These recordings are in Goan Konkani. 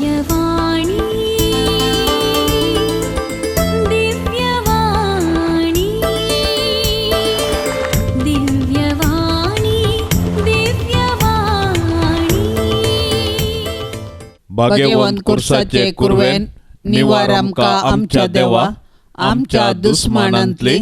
दिव्यवाणी, दिव्यवाणी, दिव्यवाणी, दिव्यवाणी. भाग्यवंत कुर्साचे कुरवेन निवार आमकां आमच्या देवा आमच्या दुस्मानांतली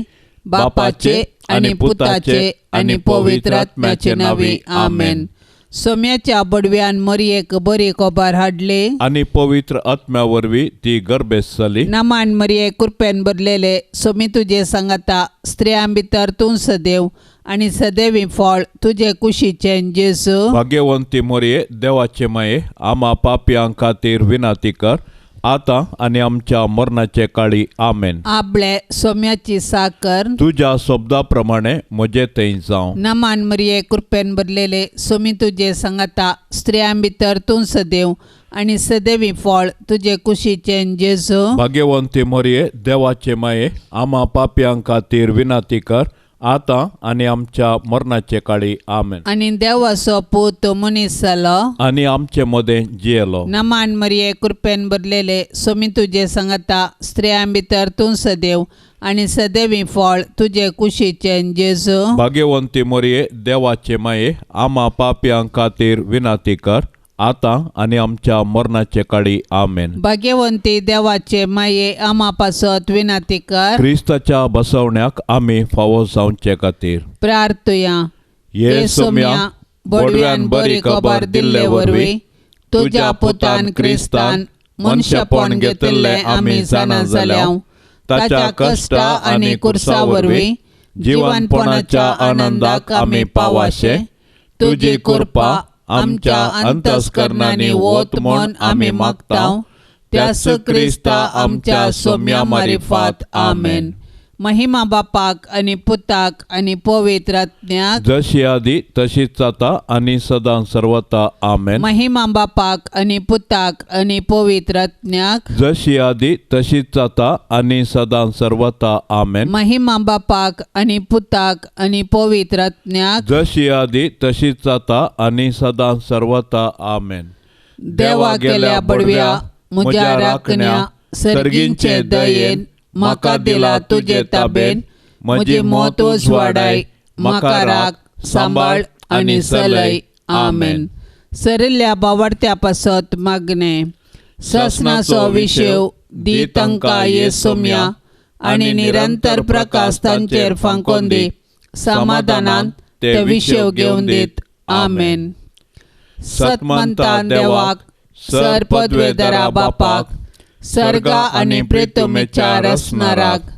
बापाचे आनी पुताचे आनी पवित्र आत्म्याचे नांवे आमेन. सोम्याच्या बडव्यान मरयेक बरी खबर हाडली आनी पवित्र आत्म्या वरवीं ती गर्भेस्त जाली. नमान मरये कृपेन भरलेले सोमी तुजे सांगाता, स्त्रियां भितर तूं सदैव आनी सदैवी फळ तुजे कुशीचें जेजू. भाग्यवंती मोरये देवाचे माये आमा पापयां खातीर विनाती कर आतां आनी आमच्या मरणाचे काळी आमेन. आपले सोम्याची साकर तुज्या शब्दा प्रमाणे म्हजे थंय जावं. नमान मरये कृपेन भरलेले सोमी तुजे सांगाता, स्त्रियां भितर तूं सदैव आनी सदैवी फळ तुजे कुशीचें जेजू. भाग्यवंती मोरये देवाचे माये आमा पापयां खातीर विनाती कर आतां आनी आमच्या मरणाचे काळी आमेन. आनी देवाचो पूत मनीस जालो आनी आमचे मदें जियेलो. नमान मरये कृपेन भरलेले सोमी तुजे सांगाता, स्त्रियां भितर तूं सदैव आनी सदैवी फळ तुजे कुशीचें जेजू. भाग्यवंती मोरये देवाचे माये आमा पापयां खातीर विनाती कर आतां आनी आमच्या मरणाचे काळी आमेन. भाग्यवंती देवाचे माये आमा पासत विनाती कर. क्रिस्ताच्या बसवण्याक आमी फावो जावचे खातीर प्रार्थुया. हे सोम्या बडव्यान बरी खबर दिल्ले वरवीं तुज्या पुतान क्रिस्तान मनशेपण घेतिल्लें आमी जाणा जाल्या, ताच्या कश्टा आनी कुर्सा वरवीं जिवनपणाच्या आनंदाक आमी पावाशे तुजी कृपा आमच्या अंतस्करणांनी वत म्हूण आमी मागता त्याच क्रिस्ता आमच्या सोम्या मारिफात आमेन. महिमा बापाक आनी पुताक आनी पवित्र आत्म्याक, जशी आदी तशीच जाता आनी सदां सर्वता आमेन. महिमा बापाक आनी पुताक आनी पवित्र आत्म्याक, जशी आदी तशीच जाता आनी सदां सर्वता आमेन. महिमा बापाक आनी पुताक आनी पवित्र आत्म्याक, जशी आदी तशीच जाता आनी सदां सर्वता आमेन. देवा गेल्या बडव्या म्हज्या राखण्या सर्गींचे दयेन म्हाका दिला तुजे ताबेन, म्हजी मत उजवाडाय म्हाका राख सांबाळ आनी चलय आमेन. सरिल्ल्या बावडत्या पासत मागणें. ससनाचो विशेव दी तांकां ये सोम्या आनी निरंतर प्रकाश तांचेर फांकोन दी, समाधानान ते विशेव घेवन दीत आमेन. सतमंता देवाक सर पदवेदरा बापाक सर्गा आनी प्रितुमेच्या रसनाराक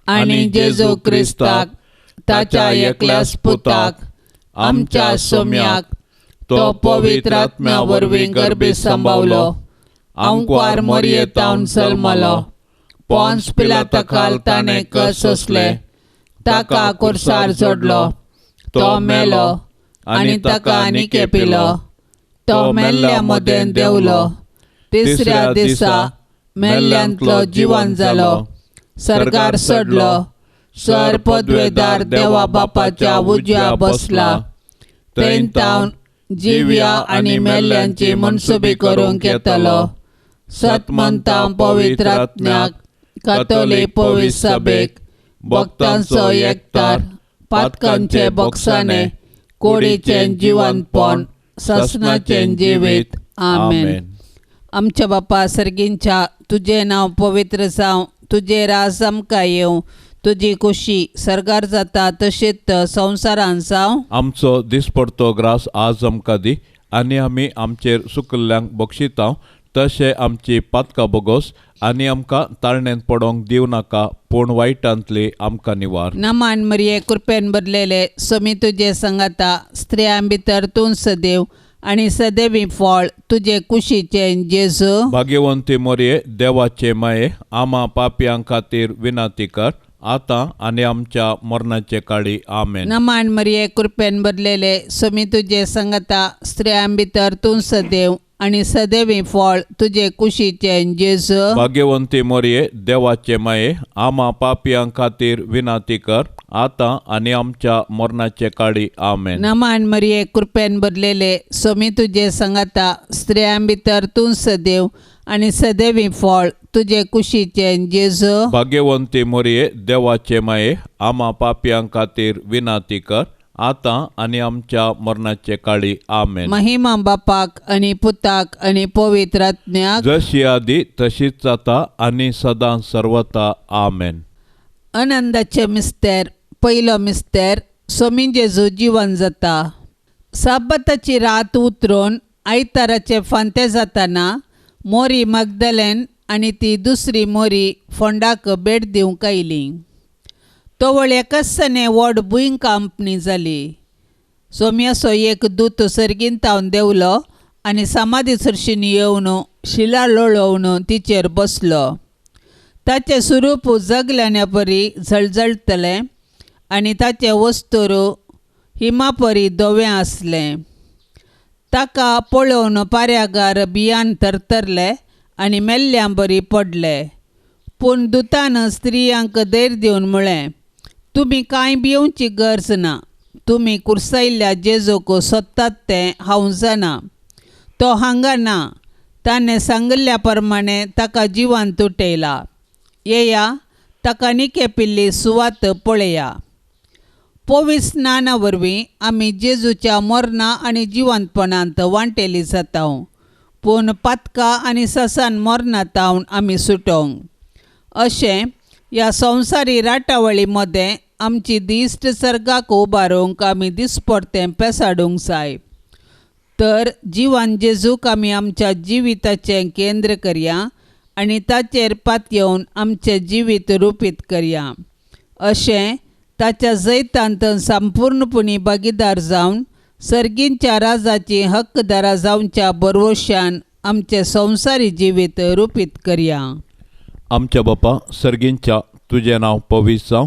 आनी जेजू क्रिस्ताक ताच्या एकल्याच पुताक आमच्या सोम्याक तो पवित्र आत्म्या वरवीं गर्भी सांबावलो, आंकवार मोरयेतावन जल्मलो, पोन्स पिलाता खाल ताणें कस सोंसले, ताका कुर्सार जोडलो, तो मेलो आनी ताका निके पिलो, तो मेल्ल्या मदें देंवलो, तिसऱ्या दिसा मेल्ल्यांतलो जिवन जालो, सर्गार चडलो, सर पदवेदार देवा बापाच्या उजव्या बसला, थंय तावन जिव्या आनी मेल्ल्यांची मनसुबी करूंक येतलो. सतमंता पवित्र आत्म्याक कातोलीक पवित्र सभेक भक्तांचो एकतार पातकांचे बोगसाणे कोडीचें जिवनपण ससनाचें जिवीत आमेन. आमच्या बापा सर्गींच्या तुजें नांव पवित्र जावं, तुजें राज आमकां येवं, तुजी खुशी सर्गार जाता तशीच संवसारान जावं. आमचो दिसपडतो ग्रास आज आमकां दी आनी आमी आमचेर सुकल्ल्यांक बक्षिता तशें आमची पातकां बोगोस आनी आमकां ताळण्यांत पडोंक दिवं नाका पूण वायटांतली आमकां निवार. नमान मरिये कृपेन भरलेले सोमी तुजे सांगाता, स्त्रियां भितर तूं सदैव आनी सदैवी फळ तुजे कुशीचें जेजू. भाग्यवंती मोरये देवाचे माये आमा पापयां खातीर विनाती कर आतां आनी आमच्या मरणाचे काळी आमेन. नमान मरिये कृपेन भरलेले सोमी तुजे सांगाता, स्त्रियां भितर तूं सदैव आनी सदैवी फळ तुजे कुशीचें जेजू. भाग्यवंती मोरये देवाचे माये आमा पापयां खातीर विनंती कर आतां आनी आमच्या मरणाचे काळी. आमेन. नमान मरिये कृपेन भरलेले स्वामी तुजे सांगाता स्त्रियां भितर तूं सदैव आनी सदैवी फळ तुजे कुशीचें जेजू. भाग्यवंती मोरये देवाचे माये आमा पापयां खातीर विनंती कर आतां आनी आमच्या मरणाचे काळी. आमेन. महिमा बापाक आनी पुताक आनी पवित्र आत्म्याक जशी आदी तशीच जाता आनी सदां सर्वता. आमेन. आनंदाचे मिस्तेर. पयलो मिस्तेर स्वामी जेजू जिवन जाता. साबाताची रात उतरून आयताराचे फांते जाताना मोरी मगदलेन आनी ती दुसरी मोरी फोंडाक भेट दिवंक आयली. तवळ एकसने व्हड भुंयकांपणी जाली. सोम्याचो एक दूत सर्गींतावन देंवलो आनी समाधी सरशीन येवन शिला लोळोवन तिचेर बसलो. ताचें स्वरूप जगल्यान्या परी झळझळटलें आनी ताचें वस्तूर हिमा परी धवें आसलें. ताका पळोवन पाऱ्यागार बियान थरथरले आनी मेल्ल्यां बरी पडले. पूण दुतान स्त्रियांक धैर्य दिवन म्हळें, तुमी कांय भिवची गरज ना. तुमी कुर्सायल्ल्या जेजूक सोदतात तें हांव जाणा. तो हांगा ना. ताणें सांगिल्ल्या प्रमाणें ताका जिवान तुटयला. येया ताका निकेपिल्ली सुवात पळया. पवित्र स्नाना वरवीं आमी जेजूच्या मरणा आनी जिवंतपणांत वांटेली जाता. पूण पातका आनी ससान मरणांत आमी सुटोवंक. अशें ह्या संवसारी राटावळी मदें आमची दिश्ट सर्गाक उबारूंक आमी दिसपडतें पेसाडूंक जाय. तर जिवन जेजूक आमी आमच्या जिविताचें केंद्र करया आनी ताचेर पातयेवन आमचें जिवीत रुपीत करया. अशें ताच्या जैतांत संपूर्णपणी भागीदार जावन सर्गींच्या राजाची हक्कदारा जावच्या बरवशान आमचें संवसारी जिवीत रुपीत करया. आमच्या बापा सर्गींच्या तुजें नांव पवित्र जावं,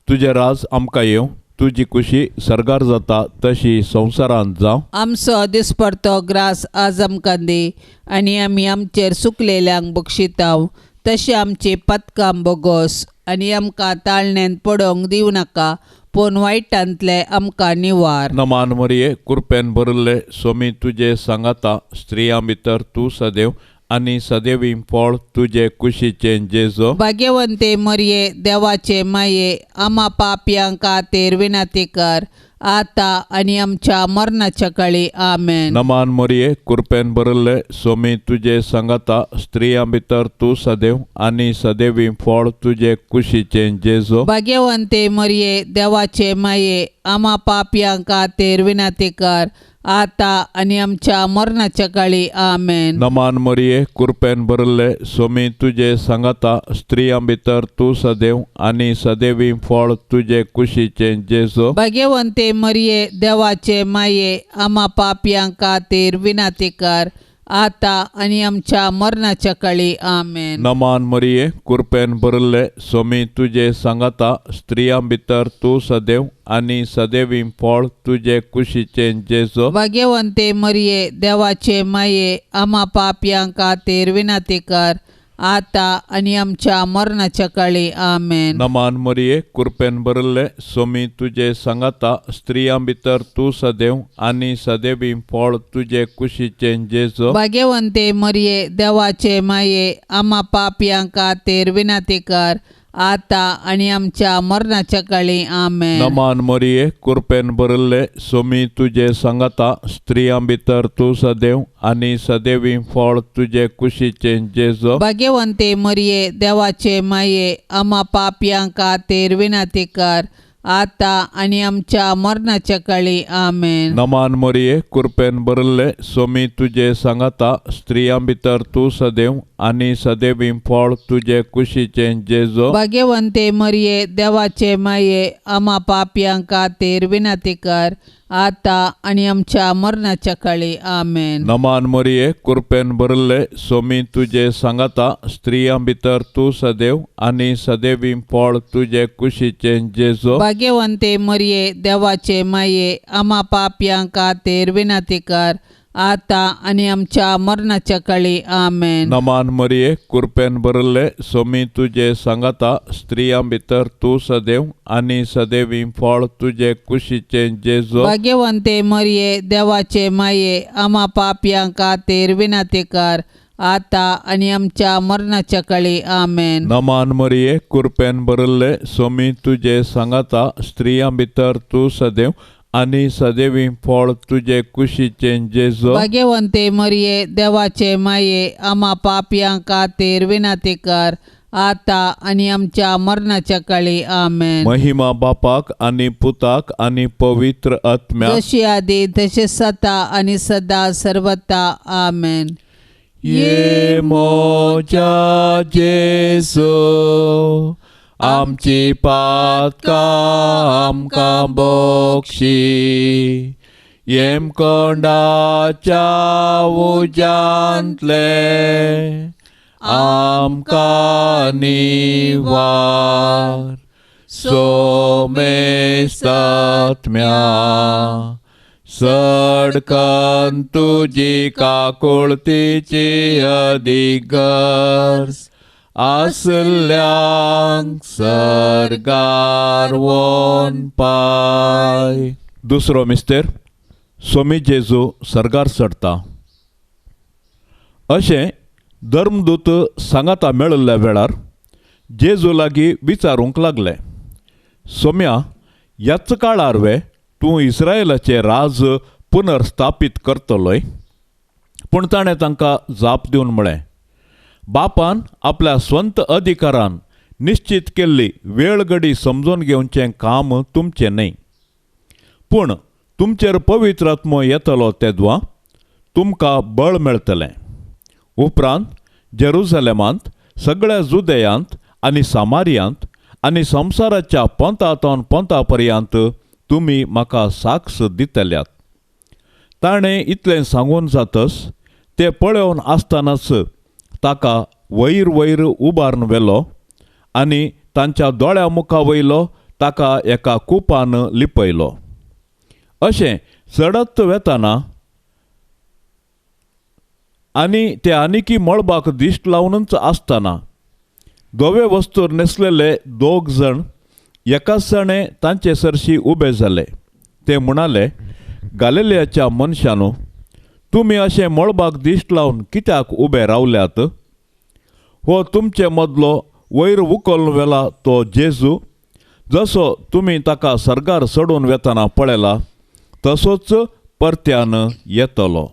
तुजें राज आमकां येवं, तुजी खुशी सर्गार जाता तशी संवसारांत जावं. आमचो दिसपडतो ग्रास आज आमकां दी आनी आमी आमचेर सुकलेल्यांक बक्षिताव तशें आमची पथकां बोगोस आनी आमकां ताळण्यांत पडोवंक दिवं नाका पूण वायटांतले आमकां निवार. नमान मरिये कृपेन भरिल्ले स्वामी तुजे सांगाता स्त्रियां भितर तूं सदैव आनी सदैवी फळ तुजे कुशीचें जेजू. भाग्यवंते मरिये देवाचे माये आमा पापयां खातीर विनंती कर आतां आनी आमच्या मरणाच्या काळी. आमेन. नमान मरिये कृपेन भरिल्ले स्वामी तुजे सांगाता स्त्रियां भितर तूं सदैव आनी सदैवी फळ तुजे कुशीचें जेजू. भाग्यवंते मरिये देवाचे माये आमा पापयां खातीर विनंती कर आतां आनी आमच्या मरणाच्या काळी. आमेन. नमान मरिये कृपेन भरिल्ले स्वामी तुजे सांगाता स्त्रियां भितर तूं सदैव आनी सदैवी फळ तुजे कुशीचें जेजू. भाग्यवंते मरिये देवाचे माये आमा पापयां खातीर विनंती कर आतां आनी आमच्या मरणाच्या काळी. आमेन. नमान मरिये कृपेन भरिल्ले स्वामी तुजे सांगाता स्त्रियां भितर तूं सदैव आनी सदैवी फळ तुजे कुशीचें जेजू. भाग्यवंते मरिये देवाचे माये आमा पापयां खातीर विनंती कर आतां आनी आमच्या मरणाच्या काळी. आमेन. नमान मरिये कृपेन भरिल्ले स्वामी तुजे सांगाता स्त्रियां भितर तूं सदैव आनी सदैवी फळ तुजे कुशीचें जेजू. भाग्यवंते मरिये देवाचे माये आमा पापयां खातीर विनंती कर आतां आनी आमच्या मरणाच्या काळी. आमेन. नमान मरिये कृपेन भरिल्ले स्वामी तुजे सांगाता स्त्रियां भितर तूं सदैव आनी सदैवी फळ तुजे कुशीचें जेजू. भाग्यवंते मरिये देवाचे माये आमा पापयां खातीर विनंती कर आतां आनी आमच्या मरणाच्या काळी. आमेन. नमान मरिये कृपेन भरिल्ले स्वामी तुजे सांगाता स्त्रियां भितर तूं सदैव आनी सदैवी फळ तुजे कुशीचें जेजू. भाग्यवंते मरिये देवाचे माये आमा पापयां खातीर विनंती कर आतां आनी आमच्या मरणाच्या काळी. आमेन. नमान मरिये कृपेन भरिल्ले स्वामी तुजे सांगाता स्त्रियां भितर तूं सदैव आनी सदैवी फळ तुजे कुशीचें जेजू. भाग्यवंते मरिये देवाचे माये आमा पापयां खातीर विनंती कर आता आनी आमच्या मरणाच्या काळी. आमेन. नमान मरिये, कृपेन भरिल्ले, सोमी तुजे सांगाता, स्त्रियां भितर तूं सदैव आनी सदैवी फळ तुजे कुशीचें जेजू. भाग्यवंते मरिये, देवाचे माये, आमा पापयां खातीर विनंती कर, आता आनी आमच्या मरणाच्या काळी. आमेन. नमान मरिये, कृपेन भरिल्ले, सोमी तुजे सांगाता, स्त्रियां भितर तूं सदैव आनी सदैवी फळ तुजे कुशीचें जेजू. भाग्यवंते मरिये, देवाचे माये, आमा पापयां खातीर विनंती कर, आता आनी आमच्या मरणाच्या काळी. आमेन. महिमा बापाक आनी पुताक आनी पवित्र आत्म्याक, जशी आदी तशें सता आनी सदा सर्वता. आमेन. ये मोजा जेजू, आमची पातकां आमकां बक्षी, येमकोंडाच्या उज्यांतले आमकां निवार, सोमेस्तात्म्या सडकन तुजी काकुळतीची अधिगर्ज आसल्यांक सर्गार वोन पाय. दुसरो मिस्तेर, सोमी जेजू सर्गार चडता. अशें धर्मदूत सांगाता मेळिल्ल्या वेळार जेजू लागीं विचारूंक लागले, सोम्या, ह्याच काळार वे तूं इस्रायलाचें राज पुनर्स्थापीत करतलोय? पूण ताणें तांकां जाप दिवन म्हळें, बापान आपल्या स्वंत अधिकारान निश्चित केल्ली वेळ घडी समजून घेवचें काम तुमचें न्हय, पूण तुमचेर पवित्र आत्मो येतलो तेदवा तुमकां बळ मेळटलें. उपरांत जेरुजलेमांत, सगळ्या जुदेयांत आनी सामारियांत आनी संवसाराच्या पंथांतून पंथा पर्यंत तुमी म्हाका साक्ष दितल्यात. ताणें इतलें सांगून जातच ते पळोवन आसतनाच ताका वयर वयर उबारून व्हेलो आनी तांच्या दोळ्या मुखा वयलो ताका एका कुपान लिपयलो. अशें चडत वेतना आनी ते आनिकी मळबाक दिश्ट लावनच आसतना धवे वस्तूर न्हेसलेले दोग जाण एकाच जाणे तांचे सरशी उबे जाले. ते म्हणाले, गालिलियाच्या मनशानू, तुमी अशें मळबाक दिश्ट लावन कित्याक उबे रावल्यात? हो तुमचे मदलो वयर उखलून व्हेला तो जेजू, जसो तुमी ताका सर्गार चडून वेतना पळयला तसोच परत्यान येतलो.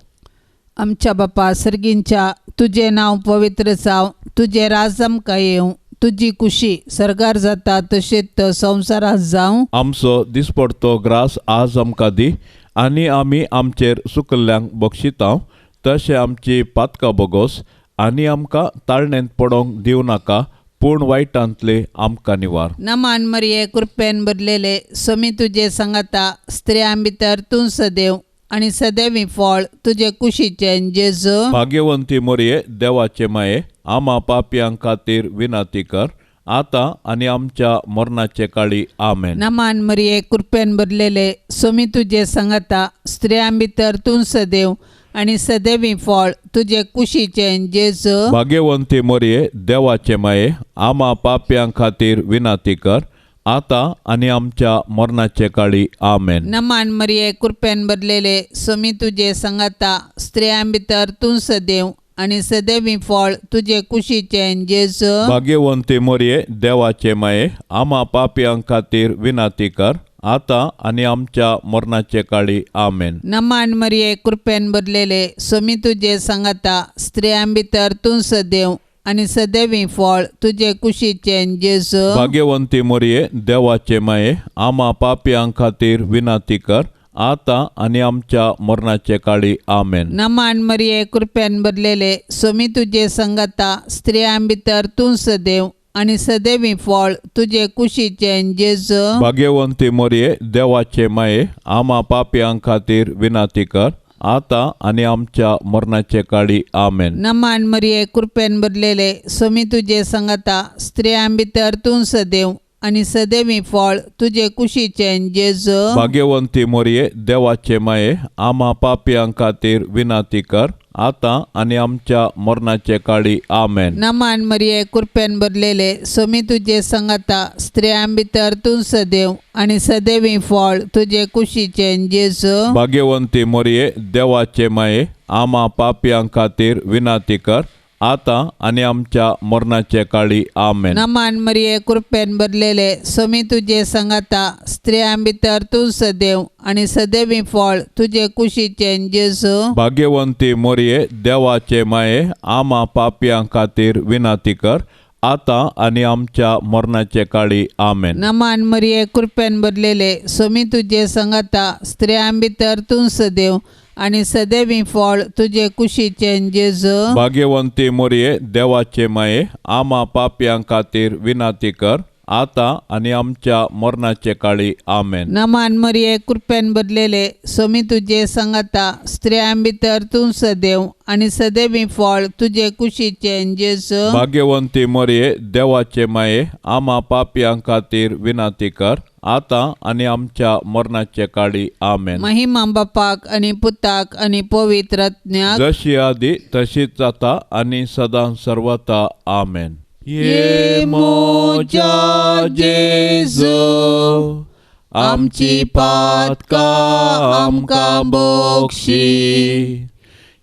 आमच्या बापा सर्गींच्या, तुजें नांव पवित्र जावं, तुजें राज आमकां येवं, तुजी कुशी सर्गार जाता तशेंच संवसारांत जावं. आमचो दिसपडतो ग्रास आज आमकां दी आनी आमी आमचेर सुकल्ल्यांक बक्षितांव तशें आमची पातकां बोगोस आनी आमकां ताळणेंत पडोवंक दिवं नाका, पूण वायटांतले आमकां निवार. नमान मरिये, कृपेन भरलेले, सोमी तुजे सांगाता, स्त्रियां भितर तूं सदैव आनी सदैवी फळ तुजे कुशीचें जेजू. भाग्यवंती मरिये, देवाचे माये, आमा पापयां खातीर विनंती कर, आतां आनी आमच्या मरणाचे काळी. आमेन. नमान मरिये, कृपेन भरलेले, सोमी तुजे सांगाता, स्त्रियां भितर तूं सदैव आनी सदैवी फळ तुजे कुशीचें जेजू. भाग्यवंती मरिये, देवाचे माये, आमा पापयां खातीर विनंती कर, आतां आनी आमच्या मरणाचे काळी. आमेन. नमान मरिये, कृपेन भरलेले, सोमी तुजे सांगाता, स्त्रियां भितर तूं सदैव आनी सदैवी फळ तुजे कुशीचें जेजू. भाग्यवंती मरिये, देवाचे माये, आमा पापयां खातीर विनंती कर, आतां आनी आमच्या मरणाचे काळी. आमेन. नमान मरिये, कृपेन भरलेले, सोमी तुजे सांगाता, स्त्रियां भितर तूं सदैव आनी सदैवी फळ तुजे कुशीचें जेजू. भाग्यवंती मरिये, देवाचे माये, आमा पापयां खातीर विनंती कर, आतां आनी आमच्या मरणाचे काळी. आमेन. नमान मरिये, कृपेन भरलेले, सोमी तुजे सांगाता, स्त्रियां भितर तूं सदैव आनी सदैवी फळ तुजे कुशीचें जेजू. भाग्यवंती मरिये, देवाचे माये, आमा पापयां खातीर विनंती कर, आतां आनी आमच्या मरणाचे काळी. आमेन. नमान मरिये, कृपेन भरलेले, सोमी तुजे सांगाता, स्त्रियां भितर तूं सदैव आनी सदैवी फळ तुजे कुशीचें जेजू. भाग्यवंती मोरये देवाचे माये, आमा पापयां खातीर विनंती कर आतां आनी आमच्या मरणाचे काळी. आमेन. नमान मरिये, कृपेन भरलेले, स्वामी तुजे संगता, स्त्रियां भितर तूं सदैव आनी सदैवी फळ तुजे कुशीचें जेजू. भाग्यवंती मोरये देवाचे माये, आमा पापयां खातीर विनंती कर आतां आनी आमच्या मरणाचे काळी. आमेन. नमान मरिये, कृपेन भरलेले, स्वामी तुजे संगता, स्त्रियां भितर तूं सदैव आनी सदैवी फळ तुजे कुशीचें जेजू. भाग्यवंती मोरये देवाचे माये, आमा पापयां खातीर विनंती कर आतां आनी आमच्या मरणाचे काळी. आमेन. नमान मरिये, कृपेन भरलेले, स्वामी तुजे संगता, स्त्रियां भितर तूं सदैव आनी सदैवी फळ तुजे कुशीचें जेजू. भाग्यवंती मोरये देवाचे माये, आमा पापयां खातीर विनंती कर आतां आनी आमच्या मरणाचे काळी. आमेन. नमान मरिये, कृपेन भरलेले, स्वामी तुजे संगता, स्त्रियां भितर तूं सदैव आनी सदैवी फळ तुजे कुशीचें जेजू. भाग्यवंती मोरये देवाचे माये, आमा पापयां खातीर विनंती कर आतां आनी आमच्या मरणाचे काळी. आमेन. महिमा बापाक आनी पुताक आनी पवित्र आत्म्याक, जशी आदी तशीच जाता आनी सदां सर्वता. आमेन. ये मोजा जेजू, आमची पातकां आमकां बक्षी,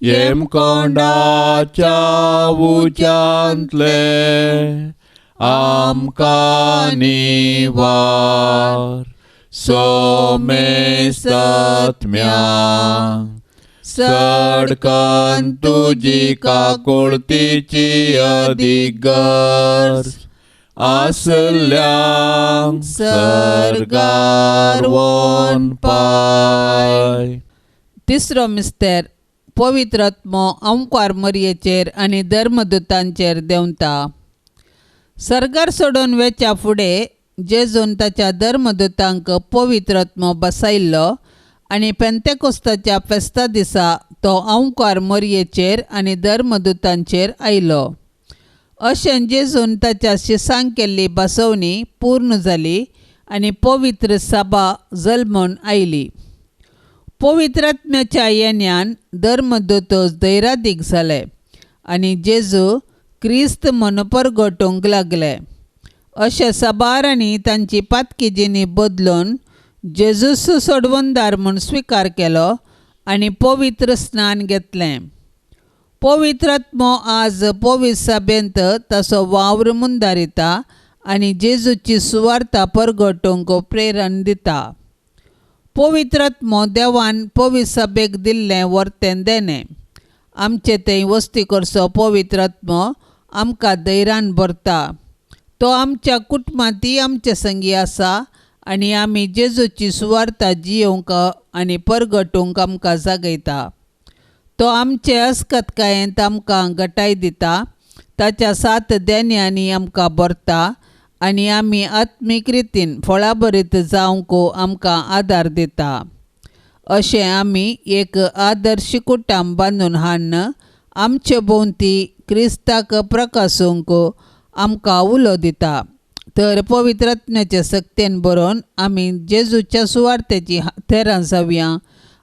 येमकोंडाच्या उच्यांतले आमकां निवार, सोमेसत्म्या सडकन तुजी काकुळतीची अदीक गरज आसल्यांक सर्गार वोन पाय. तिसरो मिस्तेर, पवित्र आत्मो अंकार मरयेचेर आनी धर्मदूतांचेर देंवता. सर्गार सोडून वेच्या फुडें जेजून ताच्या धर्मदूतांक पवित्र आत्मो बसायल्लो आनी पेंतेकोस्ताच्या फेस्ता दिसा तो अंकार मरयेचेर आनी धर्मदूतांचेर आयलो. अशें जेजून ताच्या शिसांक केल्ली बसवणी पूर्ण जाली आनी पवित्र सभा जल्मून आयली. पवित्र आत्म्याच्या येण्यान धर्मदूत धैरादीक जाले आनी जेजू क्रिस्त म्हूण परगटूंक लागले. अशें सबारांनी तांची पातकी जिणी बदलून जेजूस सोडवणदार म्हूण स्विकार केलो आनी पवित्र स्नान घेतलें. पवित्र आत्मो आज पवित्र सभेंत ताचो वावर मुंदारिता आनी जेजूची सुवार्ता परगटूंक प्रेरण दिता. पवित्र आत्मो देवान पवित्र सभेक दिल्लें वर्तें देणें. आमचे थंय वस्ती करचो पवित्र आत्मो आमकां धैर्यान भरता. तो आमच्या कुटुंबांतय आमचे संगी आसा आनी आमी जेजूची सुवार्ता जियोवंक आनी परगटूंक आमकां जागयता. तो आमचे अस्कतकायेंत आमकां गटाय दिता, ताच्या सात देण्यांनी आमकां भरता आनी आमी आत्मीक रितीन फळाभरीत जावंक आमकां आदार दिता. अशें आमी एक आदर्श कुटुंब बांदून हाडून आमचे भोंवती क्रिस्ताक प्रकासूंक आमकां उलो दिता. तर पवित्र आत्म्याचे सक्तेन बरोवन आमी जेजूच्या सुवार्तेची हत्यारां जावया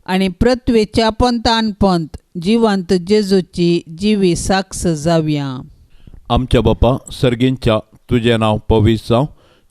आनी पृथ्वेच्या पंथान पंथ जिवंत जेजूची जिवी साक्ष जावया. आमच्या बापा सर्गींच्या, तुजें नांव पवित्र जावं,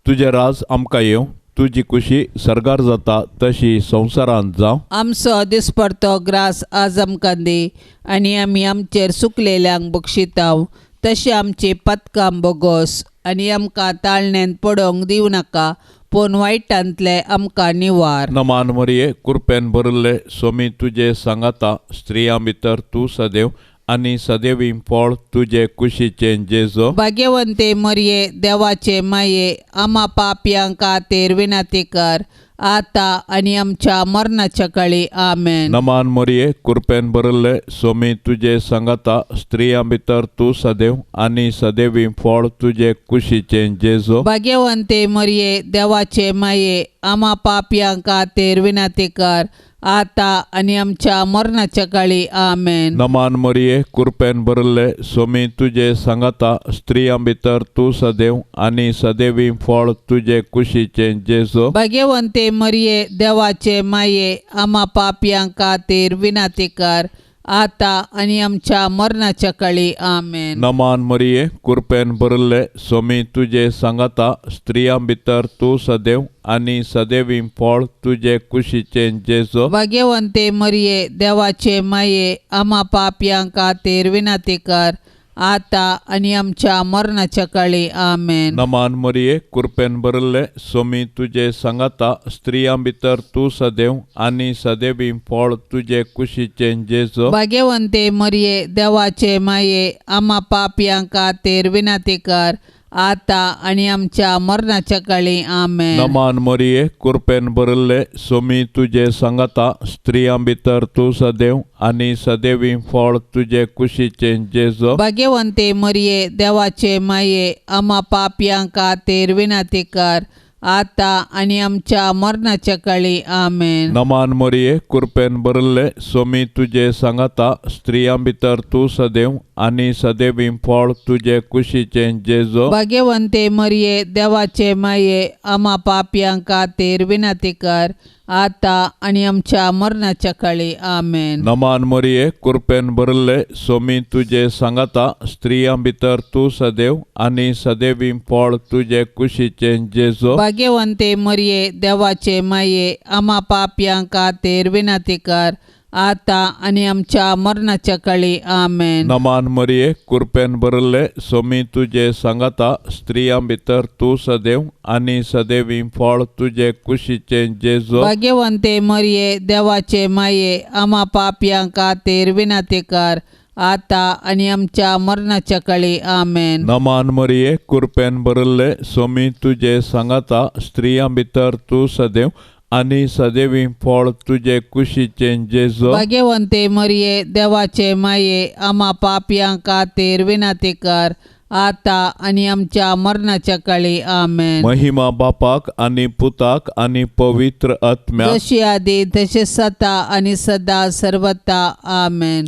तुजें राज आमकां येवं, तुजी कुशी सर्गार जाता तशी संवसारांत जावं. आमचो दिसपडतो ग्रास आज आमकां दी आनी आमी आमचेर सुकलेल्यांक बक्षिताव तशें आमची पथकां बोगोस आनी आमकां ताळण्यांत पडोवंक दिवं नाका, पूण वायटांतले आमकां निवार. नमान मरिये, कृपेन भरिल्ले, स्वामी तुजे सांगाता, स्त्रियां भितर तूं सदैव आनी सदैवी फळ तुजे कुशीचें जेजू. भाग्यवंते मरिये, देवाचे माये, आमा पापयां खातीर विनंती कर आतां आनी आमच्या मरणाच्या काळी. आमेन. नमान मरिये, कृपेन भरिल्ले, स्वामी तुजे सांगाता, स्त्रियां भितर तूं सदैव आनी सदैवी फळ तुजे कुशीचें जेजू. भाग्यवंते मरिये, देवाचे माये, आमा पापयां खातीर विनंती कर आता आनी आमच्या मरणाच्या काळी. आमेन. नमान मरिये, कुरपेन भरले, सोमी तुजे सांगाता, स्त्रियां भितर तूं सदैव आनी सदैवी फळ तुजे कुशीचें जेजू. भाग्यवंते मरिये, देवाचे माये, आमा पापयां खातीर विनंती कर, आता आनी आमच्या मरणाच्या काळी. आमेन. नमान मरिये, कुरपेन भरले, सोमी तुजे सांगाता, स्त्रियां भितर तूं सदैव आनी सदैवी फळ तुजे कुशीचें जेजू. भाग्यवंते मरिये, देवाचे माये, आमा पापयां खातीर विनंती कर, आता आनी आमच्या मरणाच्या काळी. आमेन. नमान मरिये, कुरपेन भरले, सोमी तुजे सांगाता, स्त्रियां भितर तूं सदैव आनी सदैवी फळ तुजे कुशीचें जेजू. भाग्यवंते मरिये, देवाचे माये, आमा पापयां खातीर विनंती कर, आता आनी आमच्या मरणाच्या काळी. आमेन. नमान मरिये, कुरपेन भरले, सोमी तुजे सांगाता, स्त्रियां भितर तूं सदैव आनी सदैवी फळ तुजे कुशीचें जेजू. भाग्यवंते मरिये, देवाचे माये, आमा पापयां खातीर विनंती कर, आता आनी आमच्या मरणाच्या काळी. आमेन. नमान मरिये, कुरपेन भरले, सोमी तुजे सांगाता, स्त्रियां भितर तूं सदैव आनी सदैवी फळ तुजे कुशीचें जेजू. भाग्यवंते मरिये, देवाचे माये, आमा पापयां खातीर विनंती कर, आता आनी आमच्या मरणाच्या काळी. आमेन. नमान मरिये, कुरपेन भरले, सोमी तुजे सांगाता, स्त्रियां भितर तूं सदैव आनी सदैवी फळ तुजे कुशीचें जेजू. भाग्यवंते मरिये, देवाचे माये, आमा पापयां खातीर विनंती कर, आता आनी आमच्या मरणाच्या काळी. आमेन. नमान मरिये, कुरपेन भरले, सोमी तुजे सांगाता, स्त्रियां भितर तूं सदैव आनी सदैवी फळ तुजे कुशीचें जेजू. भाग्यवंते मरिये, देवाचे माये, आमा पापयां खातीर विनंती कर, आता आनी आमच्या मरणाच्या काळी. आमेन. नमान मरिये, कुरपेन भरले, सोमी तुजे सांगाता, स्त्रियां भितर तूं सदैव आनी सदैवी फळ तुजे कुशीचें जेजू. भाग्यवंते मरिये, देवाचे माये, आमा पापयां खातीर विनंती कर, आता आनी आमच्या मरणाच्या काळी. आमेन. महिमा बापाक आनी पुताक आनी पवित्र आत्म्याक, जशी आदी तशी सता आनी सदा सर्वता. आमेन.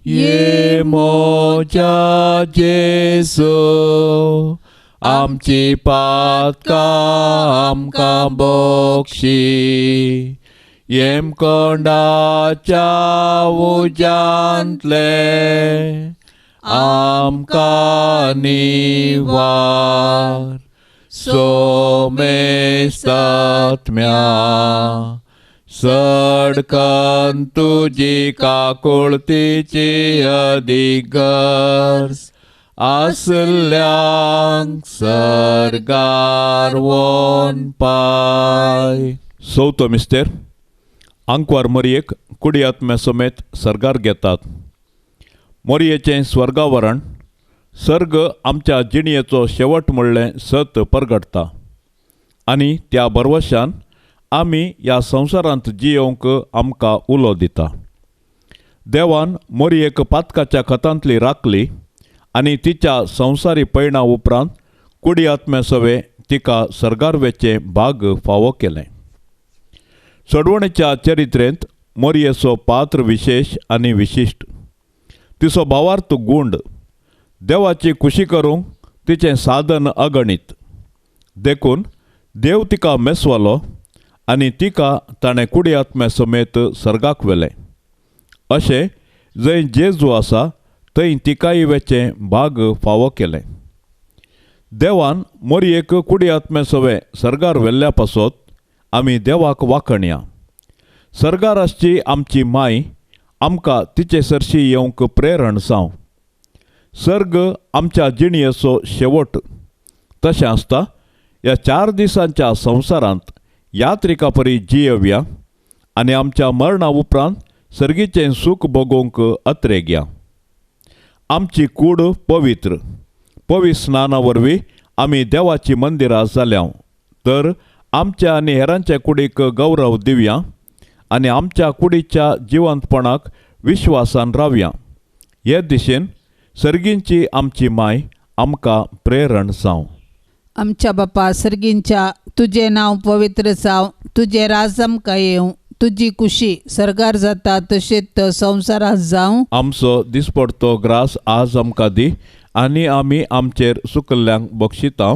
ये मोजा जेजू, आमची पातकां आमकां बक्षी, येमकोंडाच्या उज्यांतले आमकां निवार, सोमेस्तात्म्या सडकन तुजी काकुळतीची अधिगर्ज आसल्यांक सर्गार वोन पाय. चवथो मिस्तेर, आंकवार मरयेक कुडी आत्म्या समेत सर्गार घेतात. मोरयेचें स्वर्गावरण सर्ग आमच्या जिणयेचो शेवट म्हणलें सत परगटता आनी त्या भरवशान आमी ह्या संवसारांत जियोवंक आमकां उलो दिता. देवान मोरयेक पातकाच्या खतांतली राखली आनी तिच्या संवसारी पयणा उपरांत कुडी आत्म्या सवे तिका सर्गार वेचें भाग फावो केलें. सोडवणेच्या चरित्रेंत मोरयेचो पात्र विशेश आनी विशिश्ट. तिचो भावार्थ गूंड, देवाची खुशी करूंक तिचें साधन अगणीत. देखून देव तिका मेसवालो आनी तिका ताणें कुडी आत्म्या समेत सर्गाक व्हेलें. अशें जंय जेजू आसा थंय तिकाय वेचें भाग फावो केलें. देवान मोरयेक कुडी आत्म्या सवे सर्गार व्हेल्ल्या पासत आमी देवाक वाखणया. सर्गार आसची आमची माय आमकां तिचे सरशी येवंक प्रेरण जावं. सर्ग आमच्या जिणयेचो शेवट. तशें आसता ह्या 4 दिसांच्या संवसारांत यात्रिका परी जियेवया आनी आमच्या मरणा उपरांत सर्गीचें सूख भोगोवंक अत्रेगया. आमची कूड पवित्र पवित्र स्नाना वरवीं आमी देवाची मंदिरां जाल्या तर आमच्या आनी हेरांच्या कुडीक गौरव दिवया आनी आमच्या कुडीच्या जिवंतपणाक विश्वासान रावया. हे दिशेन सर्गींची आमची माय आमकां प्रेरण जावं. आमच्या बापा सर्गींच्या, तुजें नांव पवित्र जावं, तुजें राज आमकां येवं, तुजी कुशी सर्गार जाता तशेंच संवसारांत जावं. आमचो दिसपडतो ग्रास आज आमकां दी आनी आमी आमचेर सुकल्ल्यांक बक्षिता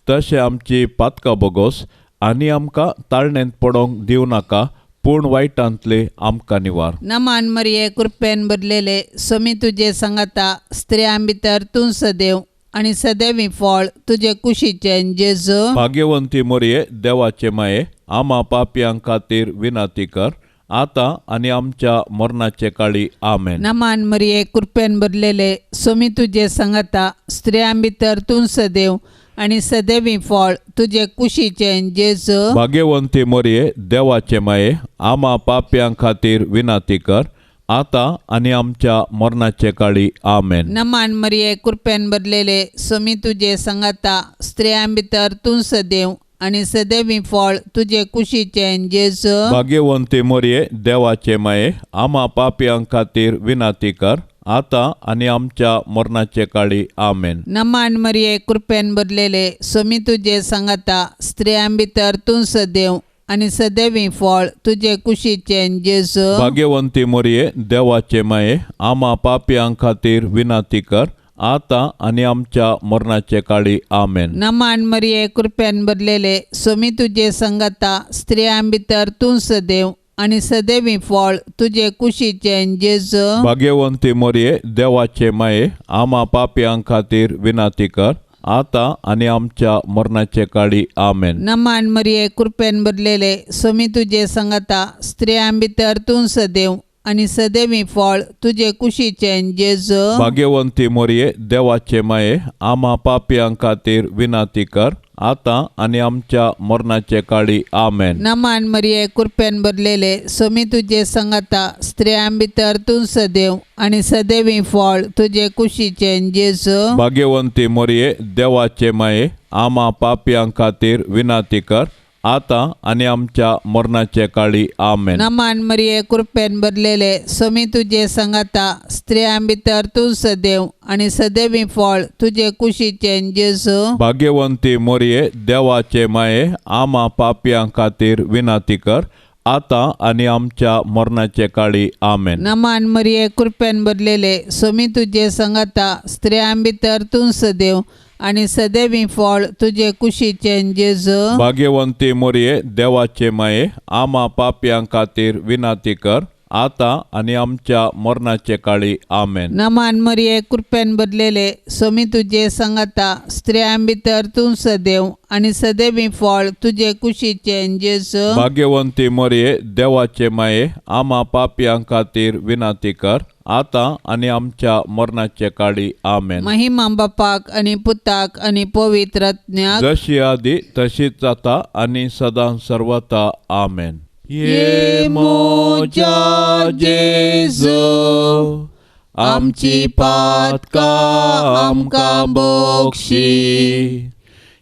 तशें आमची पातकां बोगोस आनी आमकां ताळणेंत पडोंक दिवं नाका पूण वायटांतले आमकां निवार. नमान मरिये कृपेन भरलेले स्वामी तुजे सांगाता, स्त्रियां भितर तूं सदैव आनी सदैवी फळ तुजे कुशीचें जेजू. भाग्यवंती मोरये देवाचे माये, आमा पापयां खातीर विनंती कर आतां आनी आमच्या मरणाचे काळी. आमेन. नमान मरिये कृपेन भरलेले स्वामी तुजे सांगाता, स्त्रियां भितर तूं सदैव आनी सदैवी फळ तुजे कुशीचें जेजू. भाग्यवंती मोरये देवाचे माये, आमा पापयां खातीर विनंती कर आतां आनी आमच्या मरणाचे काळी. आमेन. नमान मरिये कृपेन भरलेले स्वामी तुजे सांगाता, स्त्रियां भितर तूं सदैव आनी सदैवी फळ तुजे कुशीचें जेजू. भाग्यवंती मोरये देवाचे माये, आमा पापयां खातीर विनंती कर आतां आनी आमच्या मरणाचे काळी. आमेन. नमान मरिये कृपेन भरलेले स्वामी तुजे सांगाता, स्त्रियां भितर तूं सदैव आनी सदैवी फळ तुजे कुशीचें जेजू. भाग्यवंती मोरये देवाचे माये, आमा पापयां खातीर विनंती कर आतां आनी आमच्या मरणाचे काळी. आमेन. नमान मरिये कृपेन भरलेले स्वामी तुजे सांगाता, स्त्रियां भितर तूं सदैव आनी सदैवी फळ तुजे कुशीचें जेजू. भाग्यवंती मोरये देवाचे माये, आमा पापयां खातीर विनंती कर आतां आनी आमच्या मरणाचे काळी. आमेन. नमान मरिये कृपेन भरलेले स्वामी तुजे सांगाता, स्त्रियां भितर तूं सदैव आनी सदैवी फळ तुजे कुशीचें जेजू. भाग्यवंती मोरये देवाचे माये, आमा पापयां खातीर विनंती कर आतां आनी आमच्या मरणाचे काळी. आमेन. नमान मरिये कृपेन भरलेले स्वामी तुजे सांगाता, स्त्रियां भितर तूं सदैव आनी सदैवी फळ तुजे कुशीचें जेजू. भाग्यवंती मोरये देवाचे माये, आमा पापयां खातीर विनंती कर आतां आनी आमच्या मरणाचे काळी. आमेन. नमान मरिये कृपेन भरलेले स्वामी तुजे सांगाता, स्त्रियां भितर तूं सदैव आनी सदैवी फळ तुजे कुशीचें जेजू. भाग्यवंती मोरये देवाचे माये, आमा पापयां खातीर विनंती कर आतां आनी आमच्या मरणाचे काळी. आमेन. नमान मरिये कृपेन भरलेले स्वामी तुजे सांगाता, स्त्रियां भितर तूं सदैव आनी सदैवी फळ तुजे कुशीचें जेजू. भाग्यवंती मोरये देवाचे माये, आमा पापयां खातीर विनंती कर आतां आनी आमच्या मरणाचे काळी. आमेन. नमान मरिये कृपेन भरलेले स्वामी तुजे सांगाता, स्त्रियां भितर तूं सदैव आनी सदैवी फळ तुजे कुशीचें जेजू. भाग्यवंती मोरये देवाचे माये, आमा पापयां खातीर विनंती कर आतां आनी आमच्या मरणाचे काळी. आमेन. महिमा बापाक आनी पुताक आनी पवित्र आत्म्याक, जशी आदी तशीच जाता आनी सदां सर्वता. आमेन. ये मोजा जेजू, आमची पातकां आमकां बक्षी,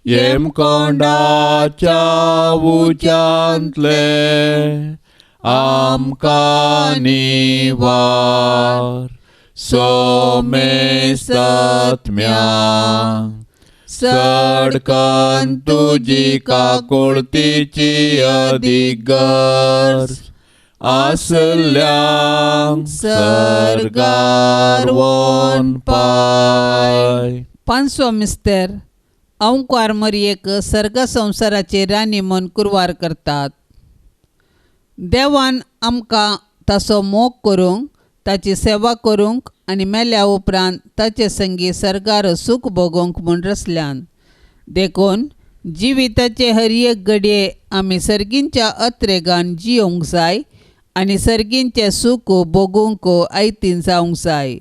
येमकोंडाच्या उच्यांतले आमकां निवार, सोमेस्तात्म्या सडकन तुजी काकुळतीची अदीक गरज आसल्यांक सर्गार वोन पाय. पांचवो मिस्तेर अंकुवार मरियेक सर्ग संवसाराचे राणी म्हूण कुरवार करतात. देवान आमकां ताचो मोग करूंक, ताची सेवा करूंक आनी मेल्या उपरांत ताचे संगी सर्गार सूख भोगोवंक म्हूण रचल्यान. देखून जिविताचे हर एक घडये आमी सर्गींच्या अत्रेगान जियोवंक जाय आनी सर्गींचें सूख भोगूंक आयतीन जावंक जाय.